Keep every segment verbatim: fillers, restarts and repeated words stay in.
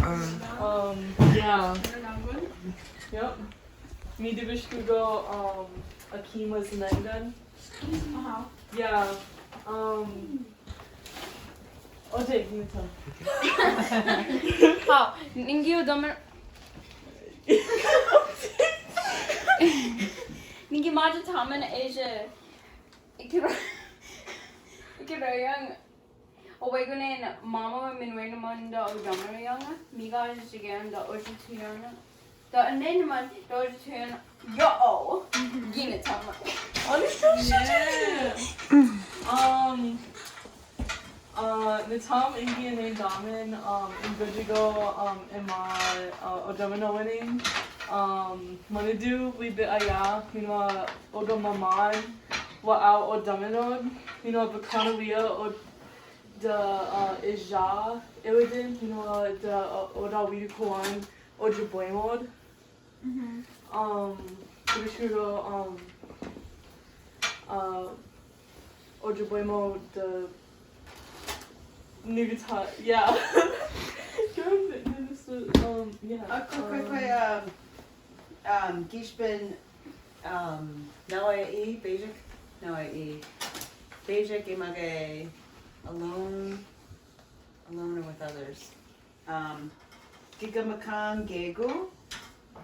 Um, yeah. Yep. Mi debeshkigo, um, aki masinengan. Yeah. Um, okay, you tell. Haw, ninggi odome. Ninggi maja taman eje. Ikiro, ikiro yang. Owegune mama mi nue naman da odome yang, mi ga jigen da ojo tuyan. Da ane naman da ojo tuyan. Yo, gina tama. Honestly, um, uh, natam ingi ane daman, um, ingojigo, um, ema, uh, odome na waning, um, manedu wi bi aya, minwa oga maman, wa au odome na, minwa bakana wia o da, uh, eja, eweden, you know, da, uh, oda wiri kuan, ojo bwemod. Um, pretty sure, um, uh, ojo bwemod, the new guitar, yeah. Um, yeah. Uh, quick, quick, quick, um, um, Gishpin Um, nawa i, basic, nawa i, basic i mage alone, alone or with others. Um, giga makan gego,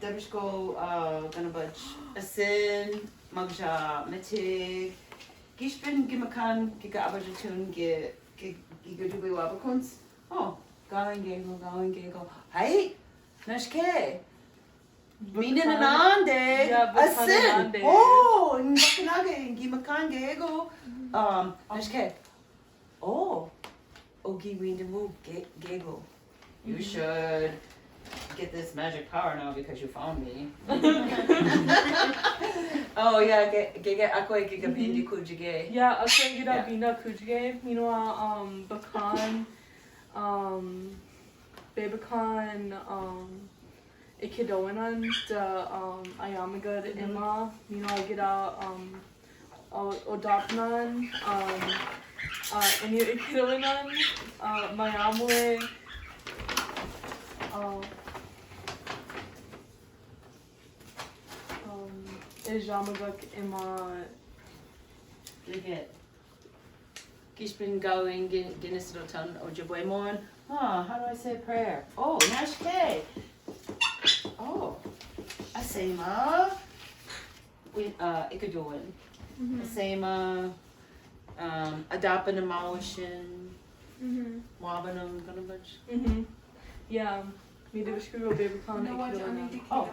debeshko, uh, ganabaj, asin, magja, matig, Gishpin gi makan, giga abaja tun, gi, gi, giga dubi wa bakons. Oh, gawin gego, gawin gego. Hai, nashke. Mine nanande, asin. Oh, nbakanage, gi makan gego. Um, nashke. Oh, ogi winde mu ge-, gego. You should get this magic power now because you found me. Oh, yeah, ge-, gege ako e gege bindi kujige. Yeah, ako e gege bindi kujige. Meanwhile, um, bakan, um, be bakan, um, Ekedowanan da, um, ayamagood ema, you know, ageda, um, o-, odapnan, um, uh, eni ekedowanan, uh, mayamwe, uh, um, ejamagok ema. Gege. Gishpin gawin gin-, ginisdo tan ojo bwemon. Ah, how do I say prayer? Oh, nashke. Oh, asema. Wi-, uh, ekedowin. Asema, um, adapan a mawashin. Mwabanan, ganabaj. Yeah, mi debeshkigo be bakan ekedowin. Oh,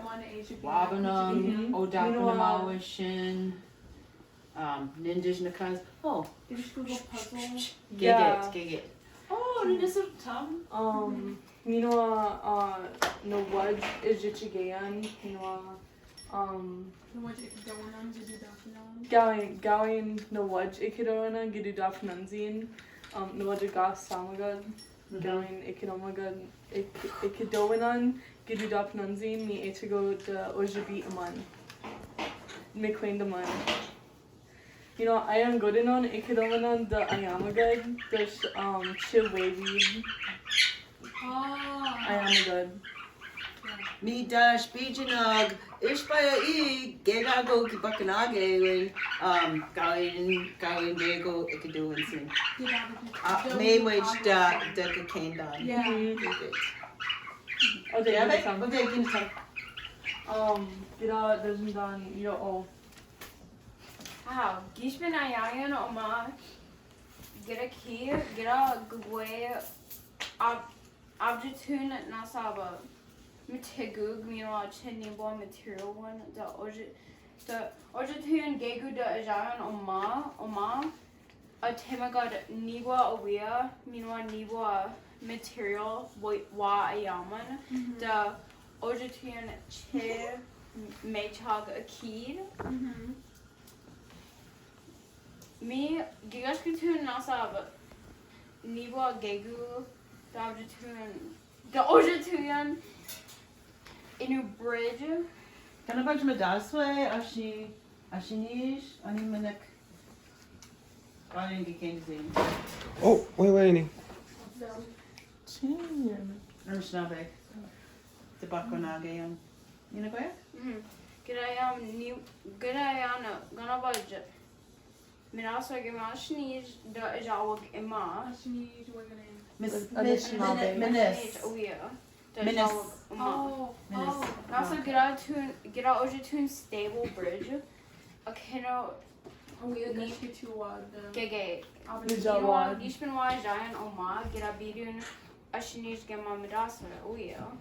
mwabanan, adapan a mawashin. Um, ninjas na kaz. Oh. Gege, gege. Oh, ninjas tam. Um, meanwhile, uh, na waj ejitjigeyan, meanwhile, um, gawin, gawin na waj ekedowanan gi dudafnanzin, um, na waj a gas samagad, gawin ekedomagad, ek-, ekedowanan gi dudafnanzin, ni etigo da ojibi aman. Mekwenda man. You know, ayan godenon, ekedowanan da ayamagad, da sh-, um, chiwewi. Ah. Ayamagad. Mi da shpijinag, ishpaya i, gegago ki bakanage, wen, um, gawin, gawin gego, ekedowin sin. Ah, me mwej da, da kakendan. Yeah. Okay, yeah, okay, okay, kintan. Um, gida, doesn't dan, yo, oh. Wow, gishpin ayan o ma, gida ki, gida gwe, ab-, abjatun na saba. Matigug, meanwhile, chinibwa material one, da oja, da ojatun gegu da ayan o ma, o ma. Atemagad nibwa awia, meanwhile nibwa material, wa, wa ayaman, da ojatun che mechag akid. Mi, gigashkatun nasa, nibwa gegu, da ojatun Da ojatun inu bridge. Kana baj madaswe, ashi, ashinish, ani manak. Ani gikendizin. Oh, wait, wait, ni. Senior. Ano sinabi? Tibak ko nage yan. Yun ako ya? Mhm. Kira yan ni, kira yan, uh, gana ba ja-, Minasa gima Ashnij da Jawak ima. Ashnij wagane. Miss, Miss, Miss, Miss. Ashnij, oh, yeah. Da Jawak ima. Oh, Miss. Oh. Nasa gira tun, gira oja tun Stable Bridge. Akeno. Oh, yeah, that's the two one. Gege. Gishpin wa, gishpin wa Jayan Oma, gira bidun Ashnij gima Midasa, oh, yeah.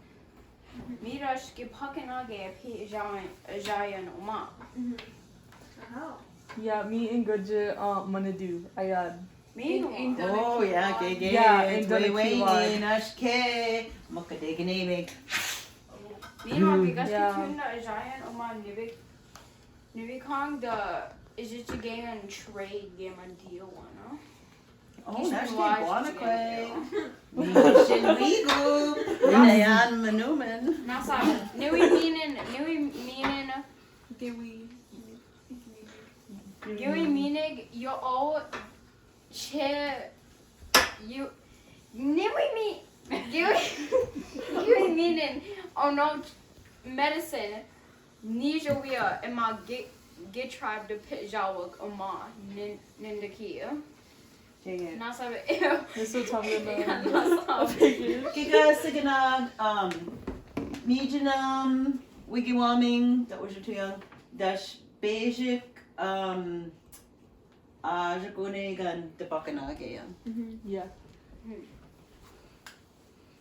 Mirash ki pakana ge pi Jayan, Jayan Oma. Mhm. Aha. Ya, mi ingoje, uh, manadu, ayad. Mi in, in Oh, ya, ke, ke. Ya, in Dona Kiwad. Nash ke, makadegene me. Mi no, mi gas ke tunda Jayan Oma nibi. Nibi kang da, is it again trade game on deal one, no? Oh, nash ke guana kwe. Ni shin wigu. Ni yan manuman. Nasa, niwi minin, niwi minin. Giwi. Giwi minin, yo o, che, yo, niwi mi, giwi, giwi minin, oh no, medicine. Nijawia, ima ge, ge tribe de pit Jawak Oma, nin, nindakia. Nasa, ew. Nasa, nasa. Kika sigana, um, mijinam, wigiwaming, that was your two young, dash basic, um, uh, jagone gan the bakana gaya. Mhm. Yeah. Mhm.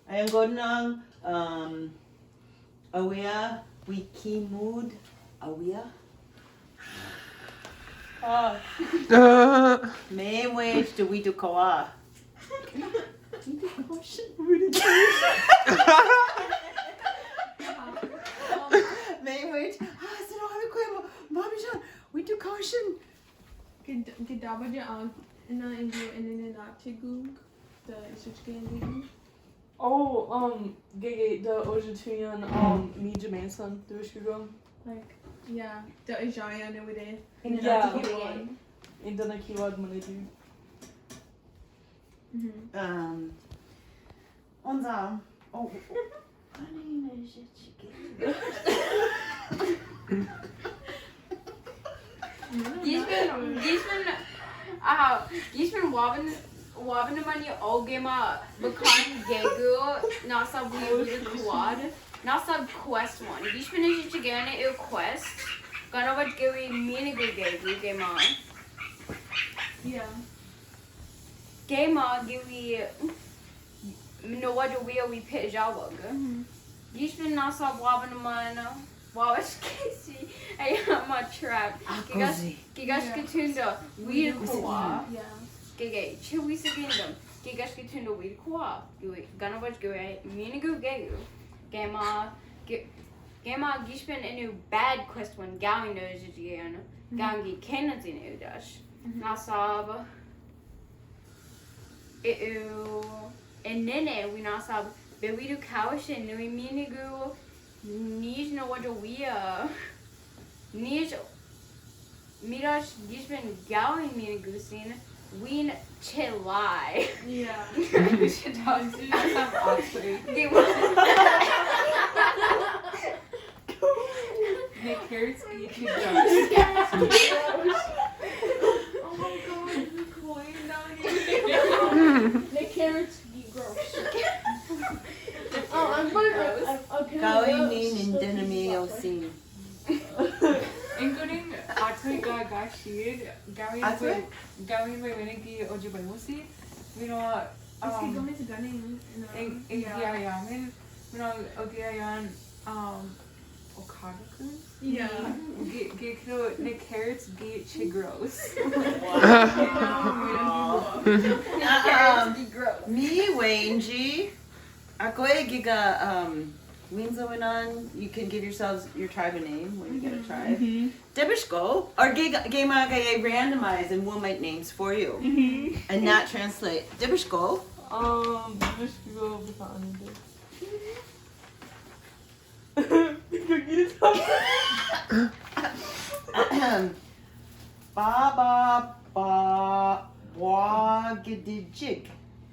Ayan gonang, um, awia, wikimud, awia. Ah. Mewej de widu kawa. Widu kawa shin. Widu kawa shin. Mewej. Ah, sino hami kwe mo. Mami shan. Widu kawa shin. Gid-, gidaba ja, ah, na indu, indu na tigug. The Ichichike ending. Oh, um, gege, the Ojatuyan, um, mi Jamaican, the Wishigum. Like, yeah, the Ijayan every day. Yeah. And then I Kiwad manadu. Mm-hmm. Um, onza, oh, oh. Gishpin, gishpin, ah, gishpin waban, waban mani o gema bakan gegu, nasa wi wi kuwad, nasa quest one. Gishpin is chigana il quest. Gana wat gewi minigu gegu gema. Yeah. Gema gewi No, wa do wi a wi pit Jawak. Mhm. Gishpin nasa waban man, wawash kesi, ay ma trap. Gigas, gigas katunda, wi kuwa. Yeah. Gege, chi wi sigindam. Gigas katunda wi kuwa. Gana waj gege, minigu gegu. Gema, ge-, gema gishpin inu bad quest one, gawin no jijian. Mhm. Gangi kena zin udash. Mhm. Nasab. E, e, e nene, wi nasab, be wi du kawash, nu i minigu, nij no wa do wi a, nij, mirash, gishpin gawin minigu sin, win chelai. Yeah. We should talk to them, actually. Di wa- Nick Harris, you too gross. Oh my God, you're cool. Nick Harris, you gross. Oh, I'm gonna, I'm, okay. Gawin ni nindin mi osin. Including Atwe ga ga shid, gawin Atwe? Gawin we winigi ojibayosi. You know, um, in, in, yeah, yeah, I mean, you know, okay, yeah, um, Okada-kun? Yeah. Ge, ge kiro, the carrots ge chigros. Wow. Wow. Um, mi wenji. Ako e giga, um, winza winan, you can give yourselves your tribe a name when you get a tribe. Mm-hmm. Debishko, or ge, ge ma ge randomize and we'll make names for you. Mm-hmm. And not translate. Debishko. Um, Debishko, basta ano de. Ba, ba, ba, bwa, gidijig.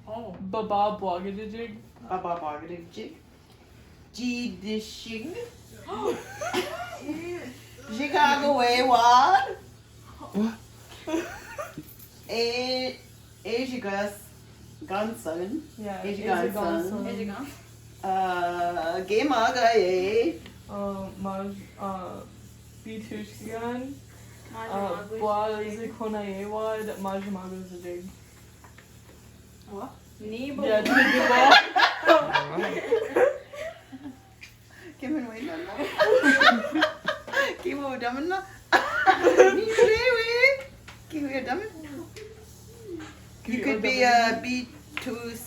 Oh. Bababwagadijig. Bababwagadijig. Jidishig. Chicago Wayward. What? E, Ejigas Gansan. Yeah, Ejigansan. Ejigansan. Ejigansan. Uh, Gemagaye. Uh, Maj, uh, Bitushkigan. Uh, Bwazikonaye Wad, Majamago Zajig. What? Ni bo. Yeah, ni bo. Kimin wena na. Kimo daman na. Ni rewe. Kimo daman. You could be a Bitus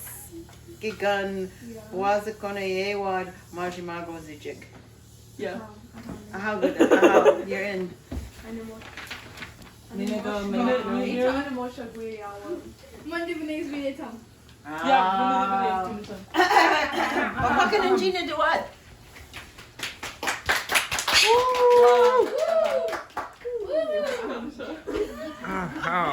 Gigan Bwazikonaye Wad Majamago Zajig. Yeah. Aha, good. Aha, you're in. Nina go, Nina, Nina. Ita ano mo siya gwe yawa. Monday, next week, ita. Yeah, Monday, next week, ita. Papa ka ng Gina do what? Aha.